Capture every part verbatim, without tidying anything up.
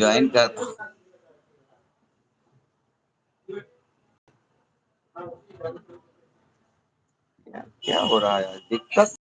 ज्वाइन कर। क्या, क्या हो रहा है यार? दिक्कत।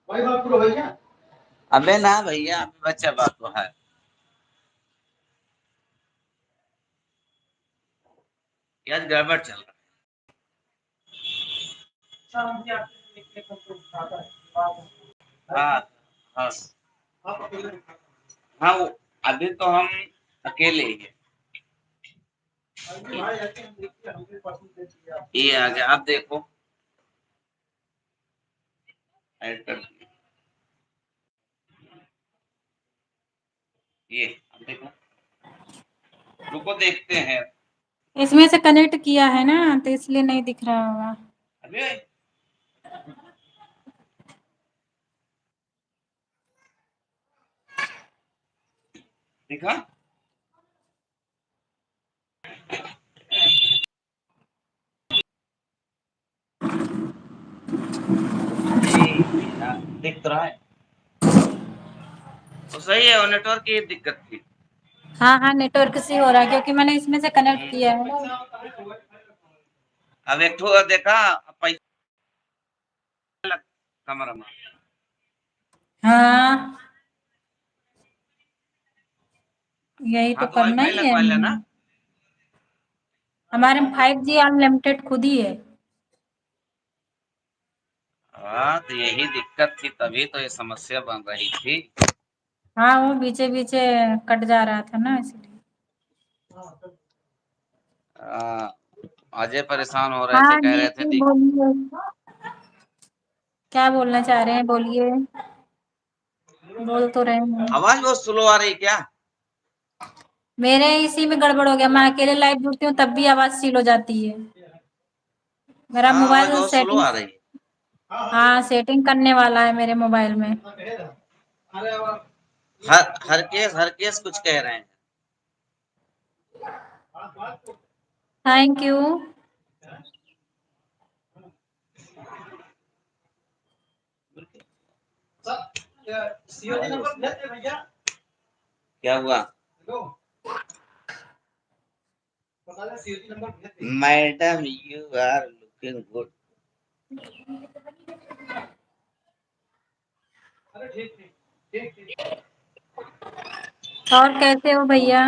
भाई, बात पूरा भैया। अबे ना भैया, अभी बच्चा बात तो है। यार, गड़बड़ चल रहा है। हाँ, हाँ। हाँ, वो अभी तो हम अकेले ही हैं। ये आ गया, आप देखो। ऐड कर दिया। ये, अब देखो। रुको, देखते हैं। इसमें से कनेक्ट किया है ना, तो इसलिए नहीं दिख रहा होगा। अबे। देखा? दिख तो रहा है। तो सही है, वो नेटवर्क की दिक्कत थी। हाँ, हाँ, नेटवर्क से हो रहा है, क्योंकि मैंने इसमें से कनेक्ट किया है ना। अब एक ठो देखा, अब पैसा लग कमरा में। हाँ, यही तो हाँ, तो करना वाईफाई ही है। लगवा लेना। हमारे में फाइव जी अनलिमिटेड खुद ही है। हाँ, तो यही दिक्कत थी, तभी तो ये समस्या बन रही थी। हाँ, वो बीचे बीचे कट जा रहा था ना, इसलिए। हाँ, अजय परेशान हो रहे थे, हाँ, कह रहे थे जी, दि- बोलिए। क्या बोलना चाह रहे हैं, बोलिए। बोल तो रहे हैं। आवाज बहुत स्लो आ रही क्या? मेरे इसी में गड़बड़ हो गया, मैं अकेले लाइव जुड़ती हूँ तब भी आवाज स्लो हो जाती है। मेरा हाँ, मोबाइल आवाज बहुत स्लो सेटिंग, आ रही। हाँ, सेटिंग करने वाला है मेरे मोबाइल में। हर, हर केस, हर केस कुछ कह रहे हैं। Thank you। क्या हुआ? Madam, you are looking good। और कैसे हो भैया?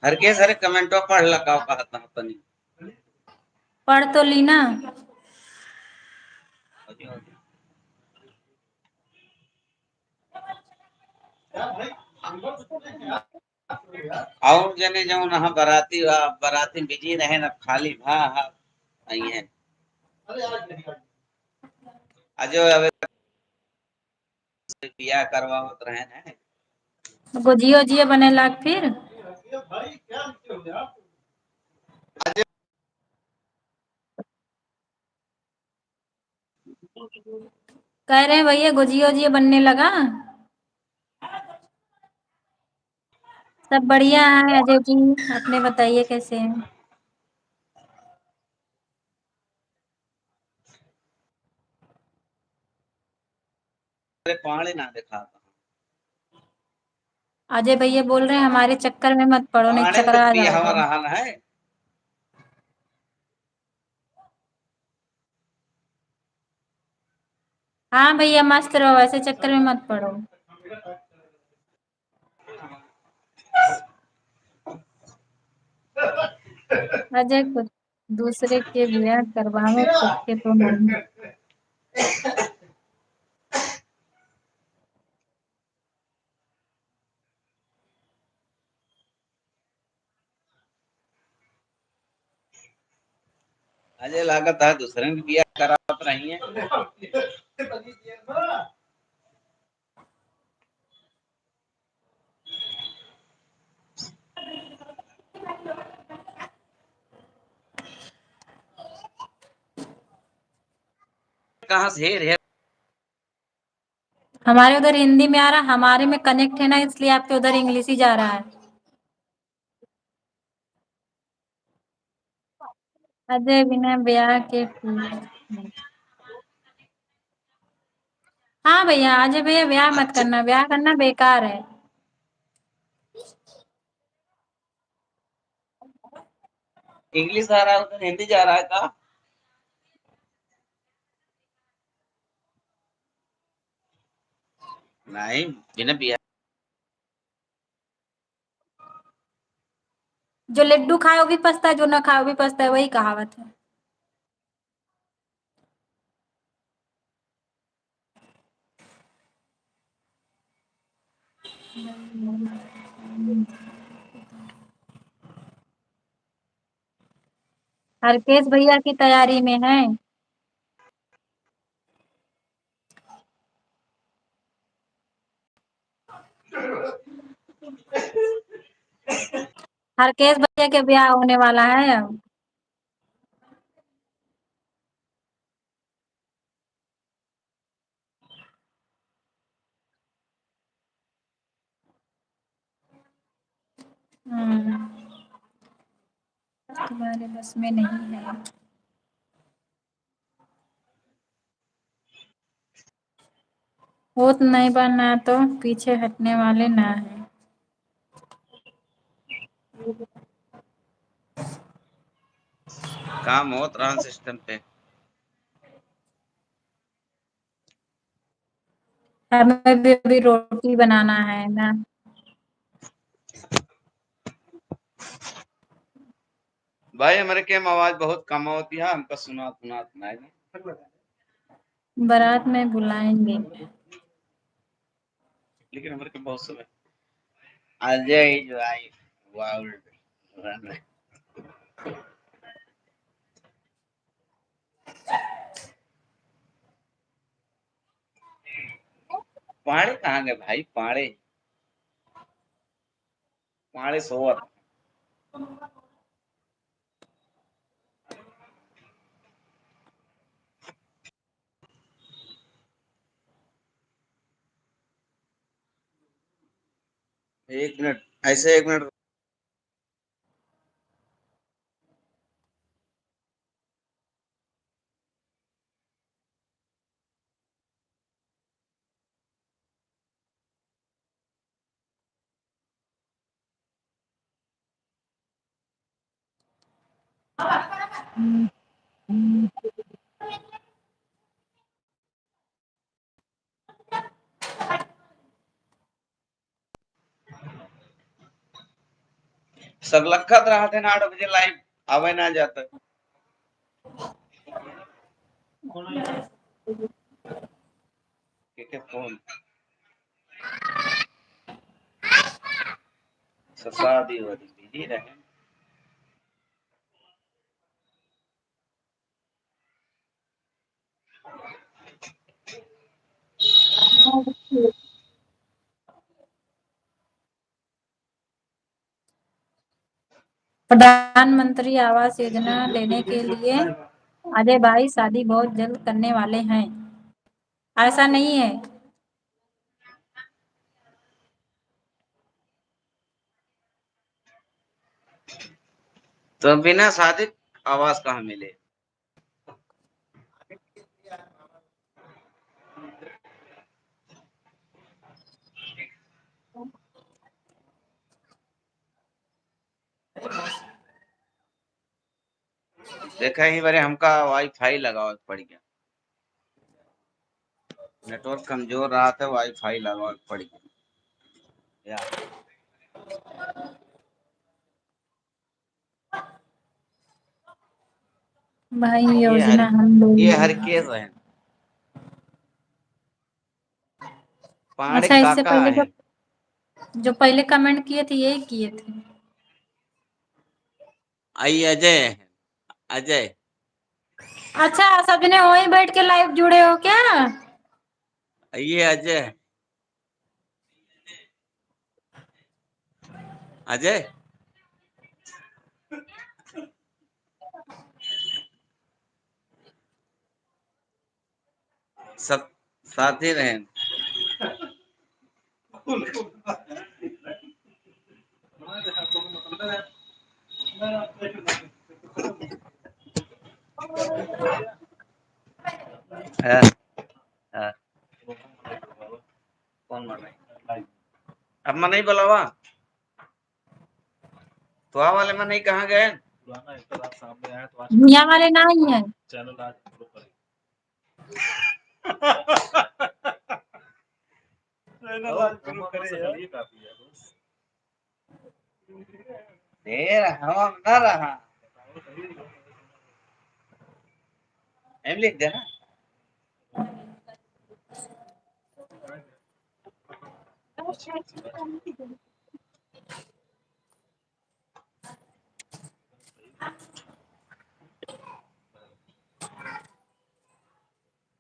हर के सारे कमेंटवा पढ़ ला, का कहत ह तनी। पढ़ तो ली ना। और जने जौन ह बराती, बराती busy रहे न, खाली भा, हा, आई है। अजो अबे बियाह करवावत रहे न। गोजियो जियो बने लाग फिर। कह रहे हैं भैया, गोजियो जियो बनने लगा। सब बढ़िया है अजय जी, अपने बताइए कैसे हैं? अरे पानी ना दिखाता। अजय भैया बोल रहे हैं, "हमारे चक्कर में मत पड़ो, नहीं पानी तो चकरा पिया जाओगे।" हमारा हाल है। हाँ भैया, मस्त रहो, ऐसे चक्कर में मत पड़ो। अजय, खुद दूसरे के बियाह करवावे, खुद के तो नहीं। अजय लागत है दूसरे के बियाह करावत रही है। कहाँ से हेर हेर? हमारे उधर हिंदी में आ रहा, हमारे में connect है ना, इसलिए आपके उधर English ही जा रहा है। अजय बिना ब्याह के ठीक है। हाँ भैया, अजय भैया ब्याह मत अच्छा। करना, ब्याह करना बेकार है। English आ रहा है, उधर हिंदी जा रहा है का? नहीं, बिना ब्याह। जो लड्डू खाए वो भी पछता है, जो ना खाए वो भी पछता है, वही कहावत है। हरकेश भैया की तैयारी में है। हरकेश भैया के ब्याह होने वाला है अब। हम्म, तुम्हारे बस में नहीं है। होत नहीं बा ना तो पीछे हटने वाले ना है। काम होत रहा system पे। हमें भी अभी रोटी बनाना है ना। भाई, हमरे के में आवाज बहुत कम होती है, हमका सुनात, सुनात नहीं। बारात में बुलाएंगे। लेकिन हमरे के बहुत समय। अजय is live world। पाड़े कहाँ गए भाई? पाड़े, पाड़े सोवत। एक मिनट, ऐसे एक मिनट। सब लखत रहत है ना, आठ बजे live आवे ना जाता। के, के फोन? शादी वादी बिजी रहे। प्रधानमंत्री आवास योजना लेने के लिए अजय भाई शादी बहुत जल्द करने वाले हैं। ऐसा नहीं है। तो बिना शादी आवास कहाँ मिले? देखा, यही बारे हमका वाईफाई लगावे के पड़ गया, नेटवर्क कमजोर रहा था, वाईफाई लगावे के पड़ गया। या। भाई, ये योजना हर, हम लोग ये हर केस है। पांड़े अच्छा, इससे काका पहले है। जो, जो पहले कमेंट किए थे, यही किए थे। आई अजय है, अजय। अच्छा, सबने वहीं बैठ के लाइव जुड़े हो क्या? ये अजय। अजय, सब साथ ही रहें। हाँ, हाँ। कौन मनई? अब मनई बुलावा। तो आ वाले मनई कहाँ गए? यहाँ वाले नहीं है। ढेर हम ना रहा। एम लिख देना।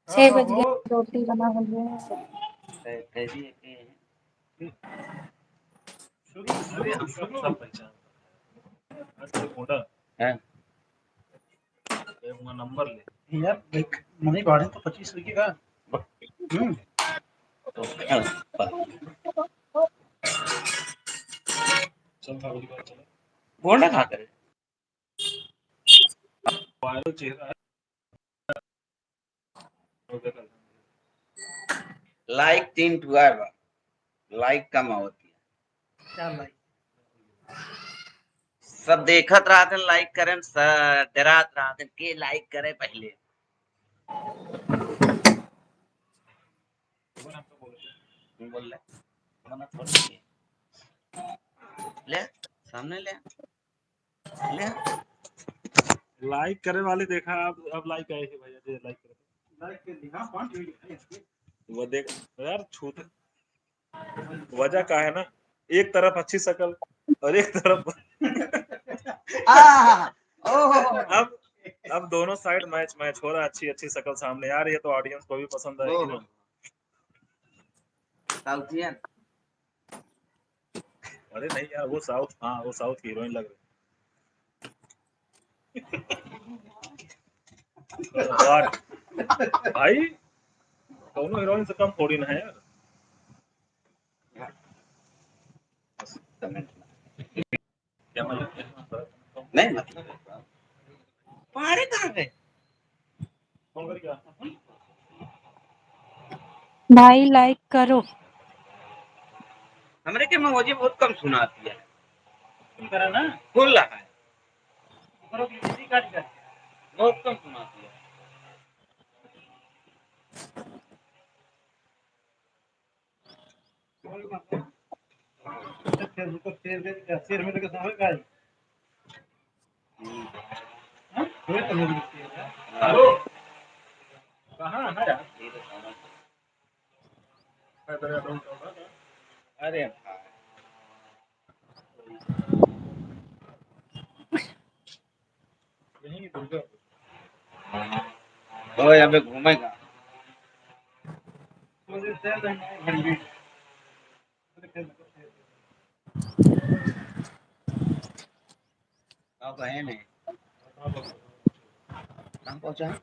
छह बज गया, रोटी बना हो गया। शुरू, शुरू, शुरू। हैं? ए, वो नंबर ले। यार, देख, मनी बाढ़े तो पच्चीस रुपये का। हम्म। चल, बाबू जी, बात चला। बोल ना, कहाँ करे? वायरल चेहरा है। लाइक तीन ठो आए बा, लाइक कम आवत है। क्या लाइक? सब देखत रहते हैं, लाइक करें, स-, डरात रहते हैं, के लाइक करे पहले। बोल ले, ले, सामने ले। ले। लाइक करे वाले देखा, अब, अब लाइक आए हैं भैया, जे लाइक करे। लाइक कर दी, हाँ, पाँच मिनट है इसके। वो देख, यार, छूत। वजह का है ना, एक तरफ अच्छी शकल और एक तरफ आ, ओहो। अब, अब दोनों साइड मैच, मैच हो रहा है, अच्छी, अच्छी शकल सामने आ रही है, तो ऑडियंस को भी पसंद आएगी ना। ओहो। साउथियन। अरे नहीं यार, वो साउथ, हाँ, वो साउथ की हीरोइन लग रही। वाह। भाई, कौनो हीरोइन से कम थोड़ी ना है यार। क्या मतलब? नहीं, मतलब, पाड़े कहाँ गए? भाई, लाइक करो। हमरे के में ओजे बहुत कम सुनाती है। करा ना? फुल रहा है। बहुत कम सुनाती है। हेलो, कहाँ है यार? अरे भाई। तो यहाँ पे घूमेगा। का बहन है? कहाँ पहुँचा है?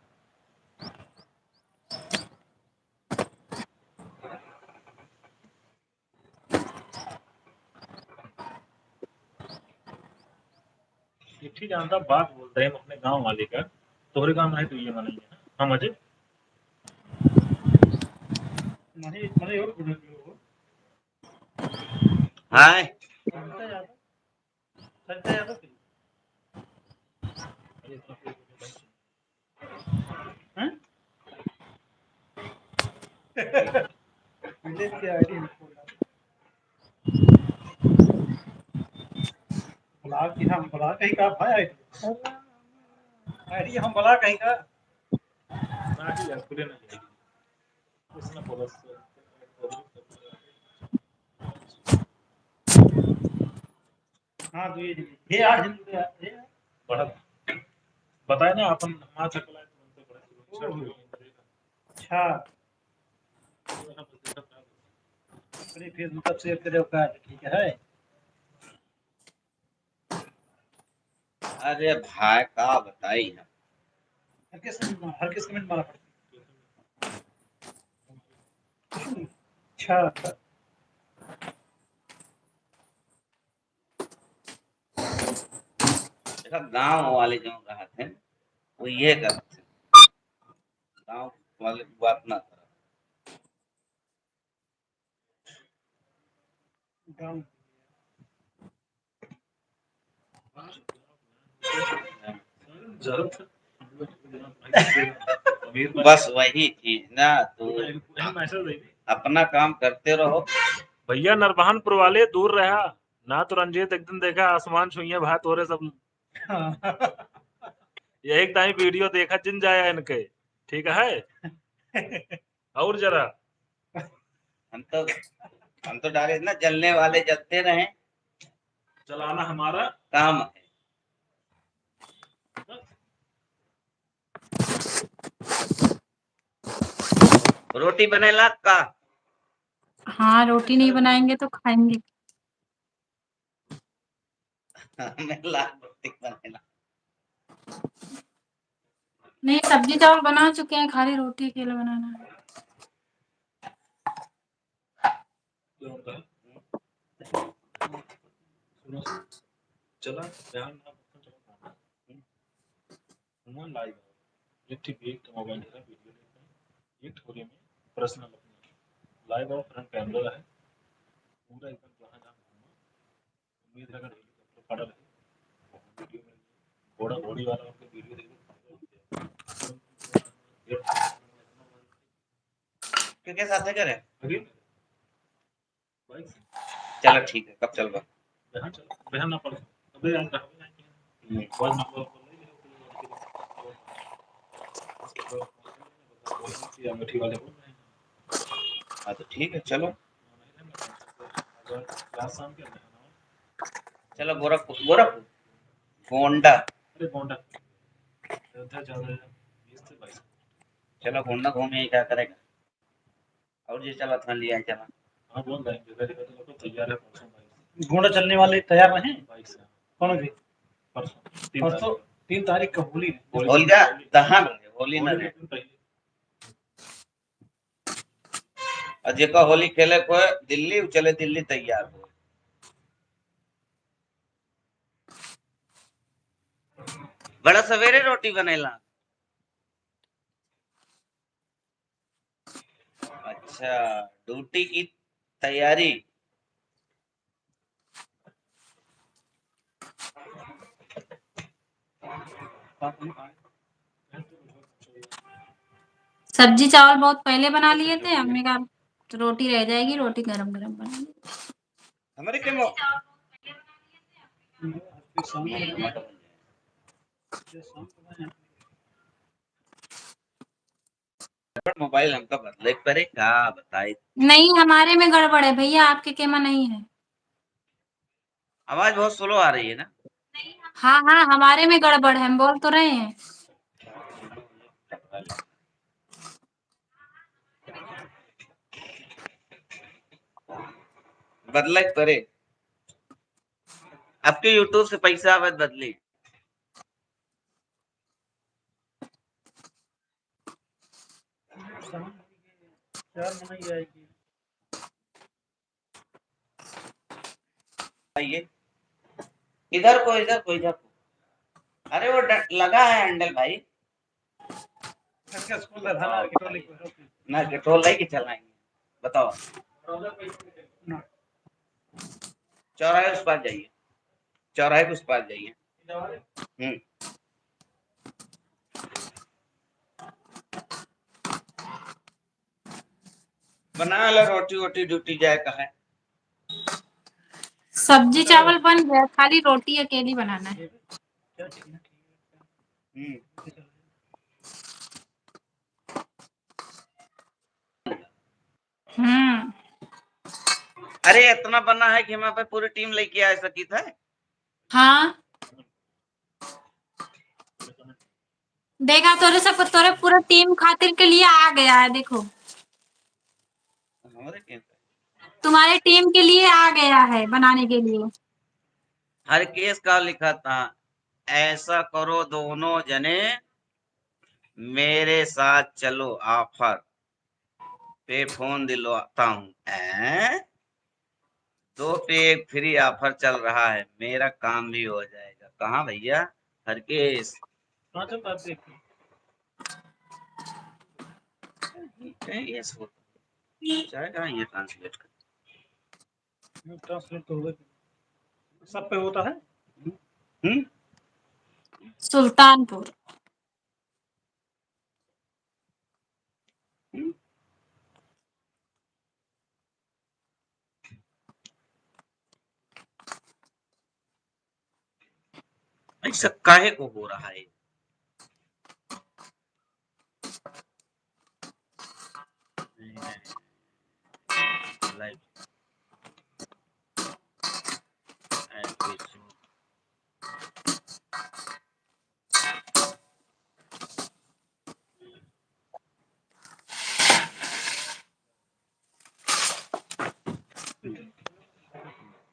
एक चीज जानता, बात बोल रहे हम अपने गांव वाले का, तोहरे गांव में है तो ये मानेंगे ना। हाँ, मजे। नहीं, नहीं, और बोलो, बोलो। हाय। चलता यार। चलता यार। हैं? विलेज के आईडी हम खोला। ब्लॉग की हम ब्लॉग कहीं का भाई आईडी? आईडी हम ब्लॉग कहीं का? ना ही यार, खुले ना जाएगी। उसने बोला, हाँ, तो ये, ये यार, ये यार, ये यार। बढ़त। बताए ना, अपन हमारा चकला है, तुरंत बढ़त। अच्छा। अरे, Facebook शेयर करे का, ठीक है। अरे भाई, का बताई हम? हर किस, हर किस कमेंट मारा पड़ता है। अच्छा। देखा, गांव वाले जो रहत हैं, वो ये करत हैं। गांव वाले बात ना करत। गांव। बस वही चीज ना, तो अपना काम करते रहो। भैया, नरबहानपुर वाले दूर रहा, ना तो रंजीत एक दिन देखा आसमान छुइये भाई तोरे सब। हाँ। यही ताई वीडियो देखा जिन जाया इनके, ठीक है? और जरा। हम तो, हम तो डाले ना, जलने वाले जलते रहें। जलाना हमारा काम है। रोटी बनेला का? हाँ, रोटी नहीं बनाएंगे तो खाएंगे। हमें लाल रोटी बनेला। नहीं, सब्जी चावल बना चुके हैं, खाली रोटी अकेले बनाना है। चला, ध्यान ना रखो, चलो। हुआ लाइव आओ। एक ठे भी एक ठे मोबाइल है, वीडियो नहीं है। एक ठे में पर्सनल अपना लाइव आओ, फ्रंट कैमरा है। पूरा एकदम जहाँ जहाँ घूमो। उम्मीद है अगर हेलीकॉप्टर पड़ा रहे, वीडियो में घोड़ा घोड़ी वाला उनके वीडियो देखो। के, के साथे करे? अरे, चला ठीक है, कब चलबा? बिहान चल, बिहान ना पड़े। अबे यार, हम्म। अंगूठी वाले बोल रहे हैं। हाँ, तो ठीक है, चलो। चलो, गोरखपुर, गोरखपुर, गोंडा। अरे, गोंडा। अयोध्या ज्यादा है, बीस से बाईस। चलो, गोंडा घूमे, क्या करेगा? और जे चलत हन, लिया चला। हाँ, बोल रहे हैं, जगह जगह तो लोग तैयार है, परसों बाईस। घोड़ा चलने वाले तैयार रहे? बाईस है। कौन अभी? परसों, तीन परसों, तारीख। तीन तारीख का होली। होली का दहन है, होली ना होली रहे। के दिन पहले। और जेका होली खेले को है दिल्ली, उ चले दिल्ली तैयार हो। बड़ा सवेरे रोटी बनेला। अच्छा, ड्यूटी की तैयारी। सब्जी चावल बहुत पहले बना लिए थे, हमने कहा, "तो रोटी रह जाएगी, रोटी गरम गरम बनाएंगे।" हमारे के मो-, मोबाइल हमका बदले के परे, का बताई? नहीं, हमारे में गड़बड़ है भैया, आपके केमा नहीं है। आवाज बहुत स्लो आ रही है ना? हाँ, हाँ, हमारे में गड़बड़ है, हम बोल तो रहे हैं। बदले के परे। आपके YouTube से पैसा आवे त बदली। आइए। इधर को, इधर को, इधर को। अरे वो ड-, लगा है handle भाई। इसका स्कूल का था ना, हाँ। कि टोली को, ना, कि टोल है कि चलाएंगे? बताओ। ना। चौराहे उस पार जाइए, चौराहे के उस पार जाइए। हम्म। बना लो रोटी वोटी, duty जाए का है। सब्जी चावल बन गया, खाली रोटी अकेली बनाना है। हम्म। हम्म। अरे, इतना बना है कि हम पे पूरी team लेके आ सकित है। हाँ। देखा, तोरे सब, तोरे पूरा team खातिर के लिए आ गया है, देखो। हमारे क्या? तुम्हारे team के लिए आ गया है बनाने के लिए। हर केस का लिखा था, "ऐसा करो दोनों जने, मेरे साथ चलो, offer पे फोन दिलवाता हूँ।" हैं? दो पे एक free offer चल रहा है, मेरा काम भी हो जाएगा। कहाँ भैया? हरकेश। पाँचों पास देखिए। कहीं ये सो-, चाहे कहाँ ये translate कर? हम्म, translate तो होगा। सब पे होता है? हम्म? सुल्तानपुर। हम्म? ऐसा काहे को हो रहा है? Live.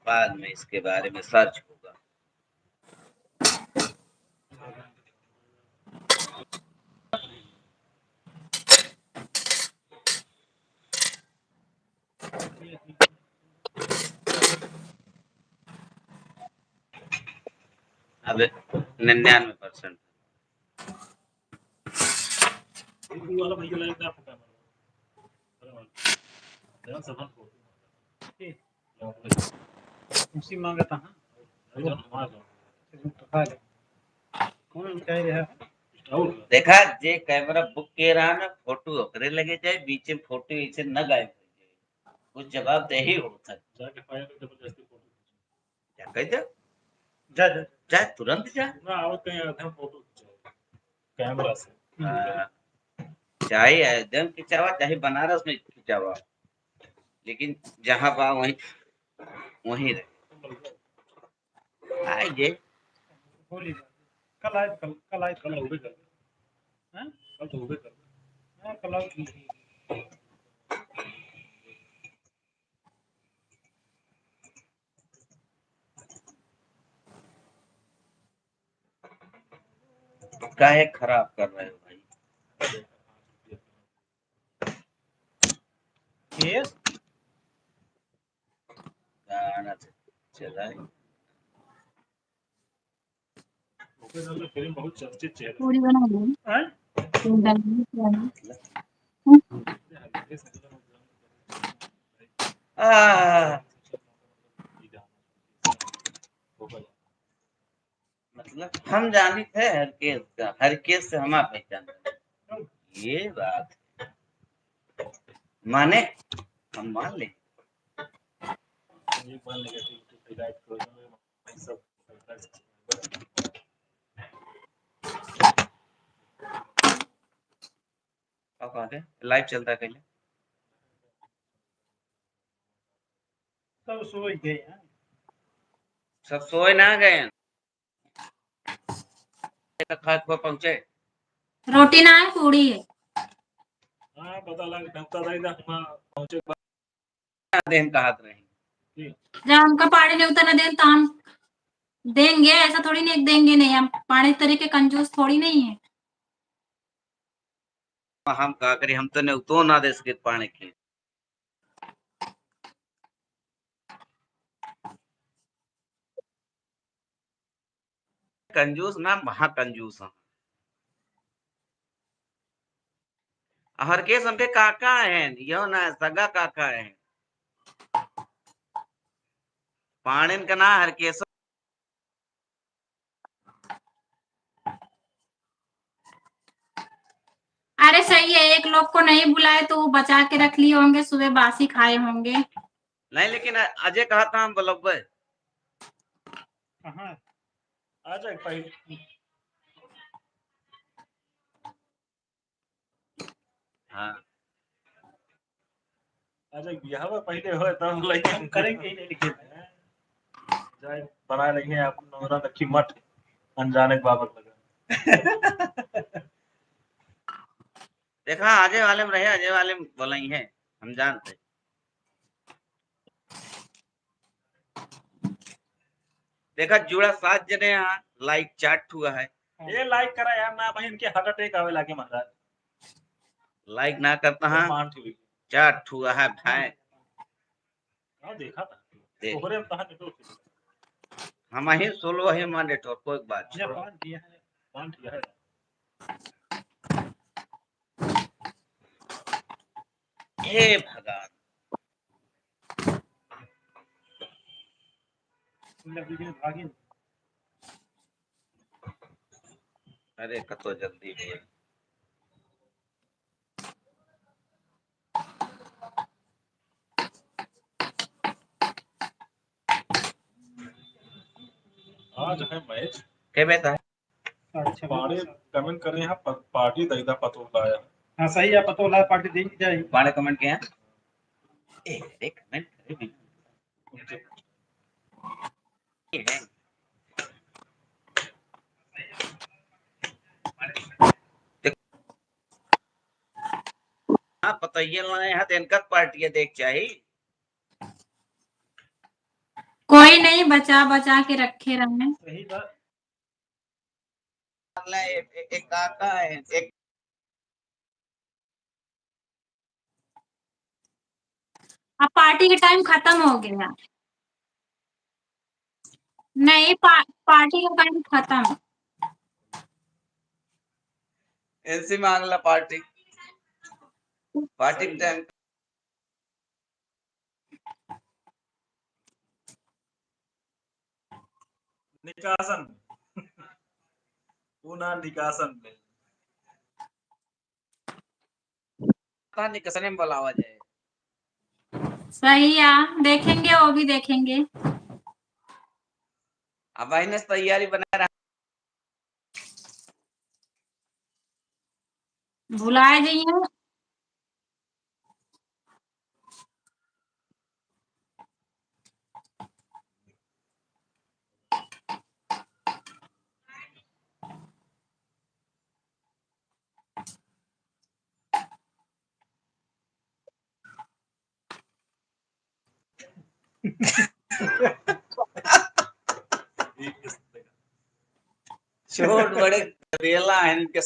बाद में इसके बारे में search होगा। अब निन्यानवे percent। उसी मांगता, हाँ। कौन कह रहा है? देखा, जे camera book के रहा ना, photo ओकरे लगे जाए, बीच में photo ऐसे न गायब हो जाए। कुछ जवाबदेही होता है। जाके file में जबरदस्ती photo खींचो। जा कह दे। जा, जा। जा, तुरंत जा। ना, आवत कहीं आधा photo खींचो। Camera से। हाँ। चाहे अयोध्या में खिंचावा, चाहे बनारस में खिंचावा, लेकिन जहाँ बा वहीं, वहीं रहे। आइए। होली बा। कल आए, कल, कल आए, कल होबे कर। हैं? कल तो होबे कर। हाँ, कल आओ। काहे खराब कर रहे हो भाई? ये? गाना तो चला है। ओके, चलो, फिल्म बहुत चर्चित चेहरा। पूरी बना लो। हैं? पूरी डाल दो, क्या है? आ। मतलब, हम जानित है हरकेश का, हरकेश से हमार पहचान है। ये बात है। माने, हम मान ले। ये मान लेगा कि भाई, रात को सब का कहते हैं? Live चलता है पहले। सब सोए गए हैं। सब सोए ना गए हैं। तक खात को पहुँचे। रोटी ना है, पूड़ी है। हाँ, पता लग, ढंगता रही था, हम पहुँचे के बाद। देन कहत रही। जी। जब हमका पाड़ी नेवता ना देन, तो हम देंगे, ऐसा थोड़ी नहीं देंगे नहीं, हम पाड़ी तरीके कंजूस थोड़ी नहीं है। हम का करी, हम तो नेवतो ना दे सके पाड़ी के। कंजूस ना, महा कंजूस हम। हरकेश हमके काका हैं, यो ना सगा काका हैं। पाड़िन का ना हरकेश। अरे सही है, एक लोग को नहीं बुलाए तो वो बचा के रख लिए होंगे, सुबह बासी खाए होंगे। नहीं, लेकिन अ-, अजय कहा था हम बुलौबे। कहाँ? आ जाए पहले। हाँ। अच्छा, बियाह में पहले होए तब लइका हम करेंगे ही नहीं, लेकिन जाए बना लेंगे आप नवरा लक्खी मठ अनजाने के बाबत लगा। देखा, आजे वाले में रहे, आजे वाले में बोलाई है, हम जानते। देखा, जुड़ा सात जने यहाँ, like चार ठुआ है। ये like करा यार, ना भाई, इनके heart attack आवे लागे महाराज। Like ना करता, हाँ। पाँच ठुआ। चार ठुआ है भाई। हाँ, देखा था। देख। तोहरे में कहाँ network है? हम ही सोलो है, मान network, कोई बात अच्छा, नहीं। पाँच ठुआ है, पाँच ठुआ है। हे भगवान। अरे, कतो जल्दी हो गया। आज है मैच। के बेटा? अच्छा, पाड़े comment करे हैं, प-, पार्टी दैदा पतोह लाया। हाँ, सही है, पतोह लाया, पार्टी देंगे, जाए। पाड़े comment किया? ए, एक comment करे भी। ये है। देख, हाँ, पतोहिया लाए हैं, तो इनका पार्टी देख चाही। कोई नहीं, बचा बचा के रखे रहें। सही बात। एक, एक, एक काका है, एक अब पार्टी के time खतम हो गया। नहीं, पा-, पार्टी का time खतम। इनसे मांग ला पार्टी। पार्टी के time। निकासन। पूना निकासन में। पता नहीं किसने बुलावा जाए। सही है, देखेंगे, वो भी देखेंगे। अब भाई ने तैयारी बना रहा। भुलाए जाइए। छोट बड़े रेला है इनके।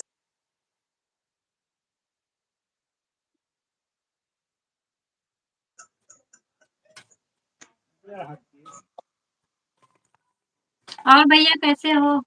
और भैया कैसे हो?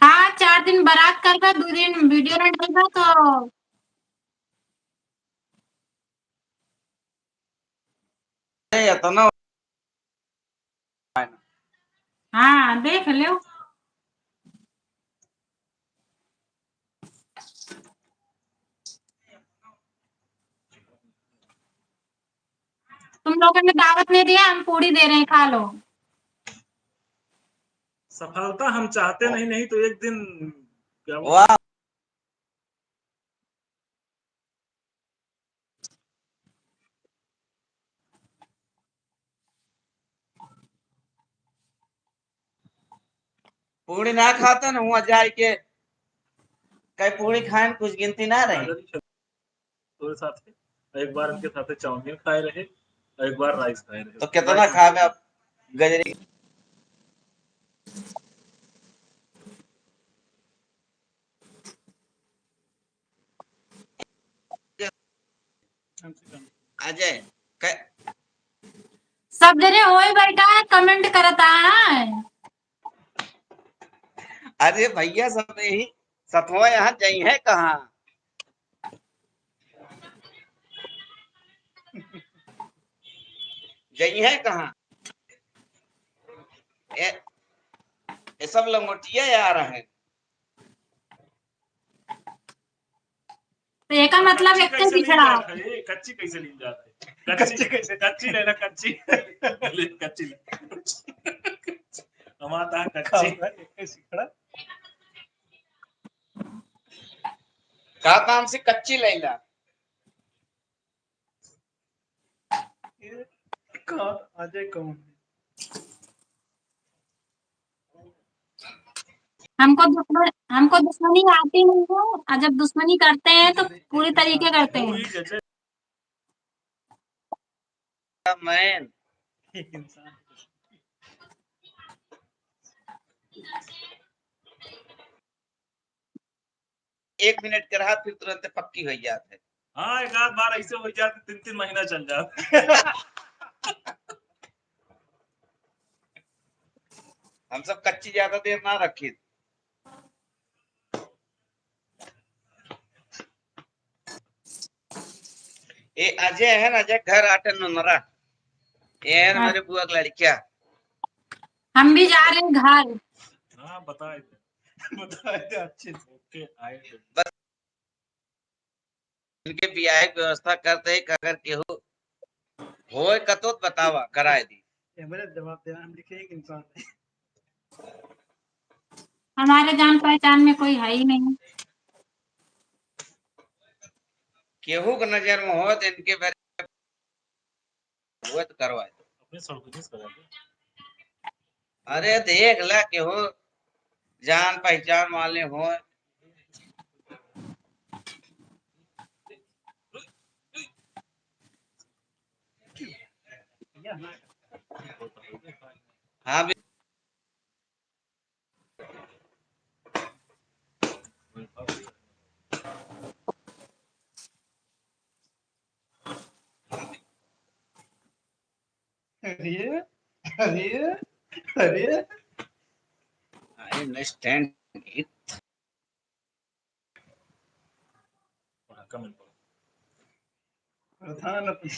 हाँ, चार दिन बारात करबा, दो दिन video ना डालबा तो इतना। हाँ, देख लो। तुम लोगों ने दावत नहीं दिया, हम पूड़ी दे रहे हैं, खा लो। सफलता हम चाहते नहीं, नहीं तो एक दिन क्या बोलते हैं? वाह। पूड़ी ना खाते ना, हुआ जाए के कई पूड़ी खाएन, कुछ गिनती ना रही। तोरे साथे, एक बार इनके साथे चाउमीन खाए रहे, और एक बार राइस खाए रहे। तो कितना खावे अब गजरी? अजय, क-, सब जने होई बैठा है, comment करता है। अरे भैया, सब यही सतवा यहाँ जइहैं कहाँ? जइहैं कहाँ? ए, ए सब लंगोटिया यार हैं। तो एका मतलब कच्ची एक कैसे लीन पिछड़ा। जात है? ए, कच्ची कैसे लीन जात है? कच्ची, कच्ची कैसे? कच्ची ले ना, कच्ची। ले, कच्ची ले। हमारा था कच्ची। का होगा? एक कैसे खड़ा? का काम से कच्ची लैला? ये कौन? अजय कौन? हमको दुश्मन, हमको दुश्मनी आती नहीं है, और जब दुश्मनी करते हैं तो पूरी तरीके करते हैं। मैन। एक मिनट के रहा, फिर तुरंत पक्की हो जात है। हाँ, एक आध बार ऐसे हो जात, तीन तीन महीना चल जात। हम सब कच्ची ज्यादा देर ना रखी। ए अजय है ना, अजय घर आटे नोनरा। ये है ना हाँ। मेरे बुआ का लड़किया। हम भी जा रहे हैं घर। हाँ, बताए थे। बताए थे अच्छे से। ओके, आए थे। बस इनके बियाह की व्यवस्था करते हैं, अगर केहू होए कतो तो बतावा, कराए दी। ये मेरे जवाब देना, हम लिखे एक इंसान है। हमारे जान पहचान में कोई है ही नहीं। केहू के नजर में हो तो इनके बारे में हुए तो करवाए दो। अपने सड़कों से करा दो। अरे देख ला केहू जान पहचान वाले हो। हाँ भी। अरे, अरे, अरे। I understand it। प्रधान अपने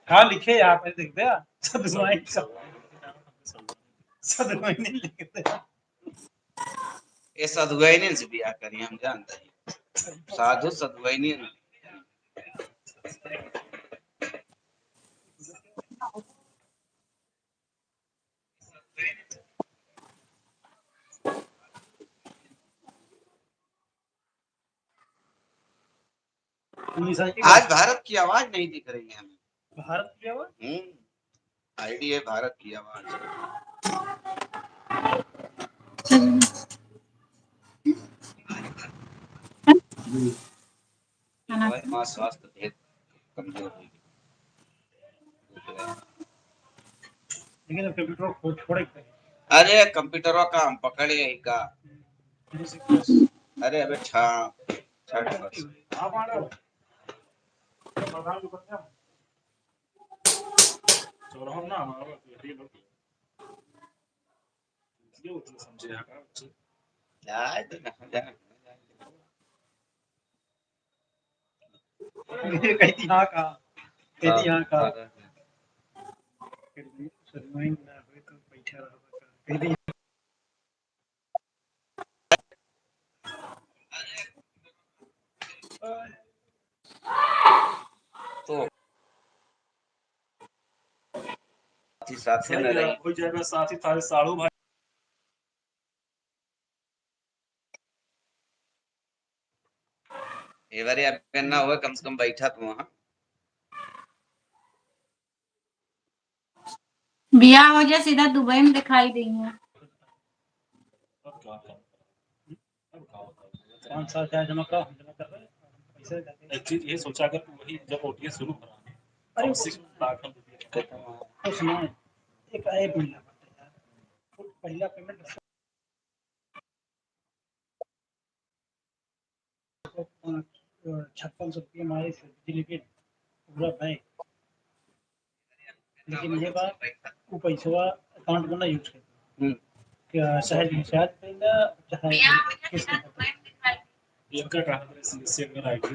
का लिखे यहाँ पे देख दे, सदुआइन का, सदुआइन लिख दे। ये सदुआइन से बियाह करी, हम जानते हैं। साधु सदुआइन। आज भारत की आवाज नहीं दिख रही है हमें। भारत की आवाज? हम्म, आईडी है भारत की आवाज। हम्म। हमारे माँ स्वास्थ्य भेद कमजोर हो गई। लेकिन अब कंप्यूटर को छोड़े। अरे, कंप्यूटरवा का हम पकड़े ही का? अरे, अबे छा-, छठ बस। ये उतना समझे यहाँ का बच्चे। जाए तो ना, जाए। ये कहीं हाँ का? कह दी, हाँ, हाँ, का? हाँ, हाँ। फिर भी शर्माइन ना होए तो बैठा रहा, कह दी। तो साथी, साथी में रही। हो जाएगा साथी, थारे साढ़ू भाई। ए बारी अब ना होए, कम से कम बैठा तो वहाँ। बियाह हो जाए, सीधा दुबई में दिखाई देंगे। पाँच साल चाहे जमा करो, हम जमा कर रहे हैं। पैसे देते हैं। एक चीज ये सोचा, अगर तू वही जब ओटीएस शुरू करा, अरे, कम से कम लाख रुपये। कुछ नहीं, एक, एक महीना बनता है यार। पहला पेमेंट छप्पन सौ रुपये हमारे से बिजली बिल पूरा बैंक, लेकिन ये बात वो पैसवा अकाउंट में ना यूज करते। हम्म। क्या सहज में सहज पे ना, चाहे किस्त पे। इनका कहाँ पर सिंगल आईडी?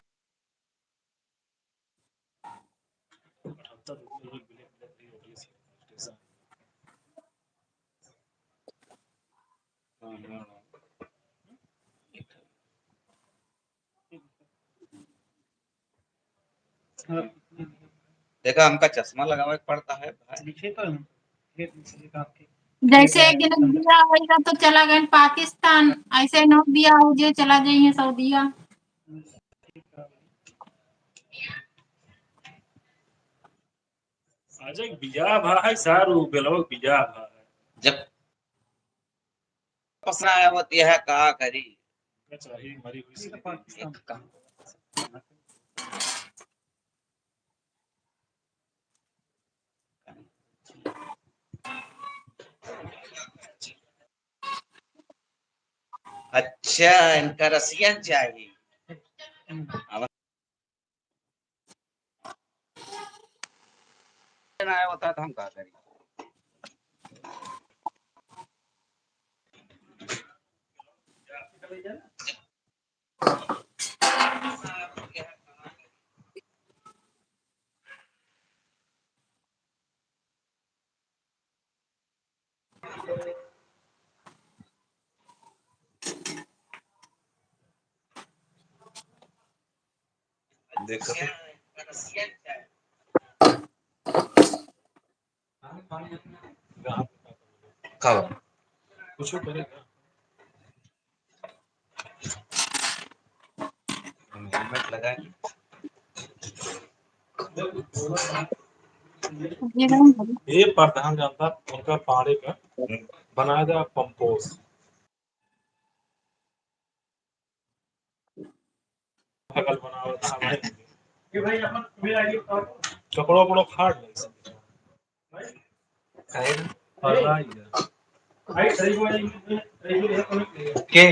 देखा, हमका चश्मा लगावे के पड़ता है भाई। जैसे एक दिन बियाह होइगा तो चला गए पाकिस्तान, ऐसे नौ बियाह हो जे चला जाइए सऊदिया। आज एक बियाह भा है सारू, बेलवा के बियाह भा है। जब पसंद आया होती है, का करी? चाहिए मरी हुई ये तो से पाकिस्तान एक काम। अच्छा, इनका रसियन चाहिए। अब ना आया होता तो हम का करी? देखो। का बा? कुछ करेगा। हेलमेट लगाए। ये प्रधान जनता उनका पानी का बनाया जा कंपोस्ट। पागल बनावत है भाई। ये भाई अपन मेरा आईडी बताओ। कपड़ो, कपड़ो फाड़ ले सब। काहे रे? पगला ही है। भाई सही बोल रही है, सही बोल रही है। के?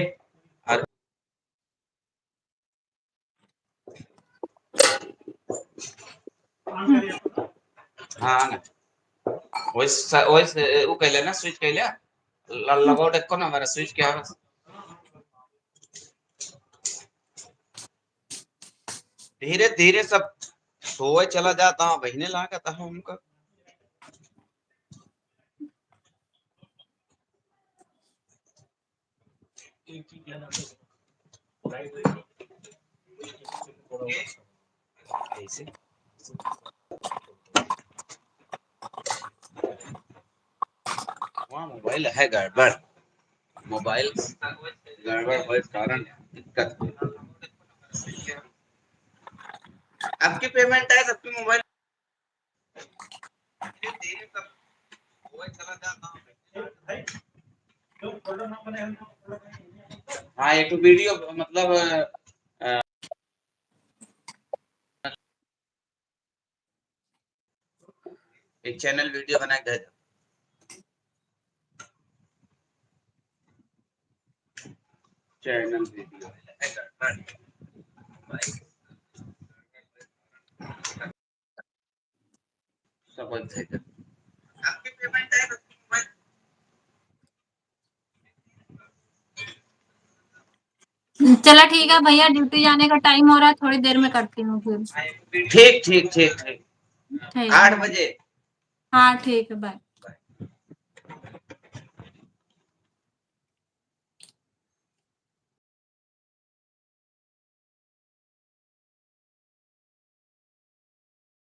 अरे। हाँ, ना। वैसे, वैसे, वो कहले ना, स्विच कहले। ल-, लगाओ, देखो ना, हमारा स्विच क्या है? धीरे, धीरे सब सोए चला जाता, बहिने लागत है हमका। ऐसे। वहाँ मोबाइल है गड़बड़, मोबाइल गड़बड़ होए के कारण दिक्कत। आपकी पेमेंट है, सबकी मोबाइल। हाँ, एक वीडियो मतलब, अ, एक चैनल वीडियो बना के भेजो। चैनल वीडियो। सब एक सेकंड। चला ठीक है भैया, ड्यूटी जाने का टाइम हो रहा है, थोड़ी देर में करती हूँ फिर। ठीक, ठीक, ठीक, ठीक। ठीक है। आठ बजे। हाँ, ठीक है, bye।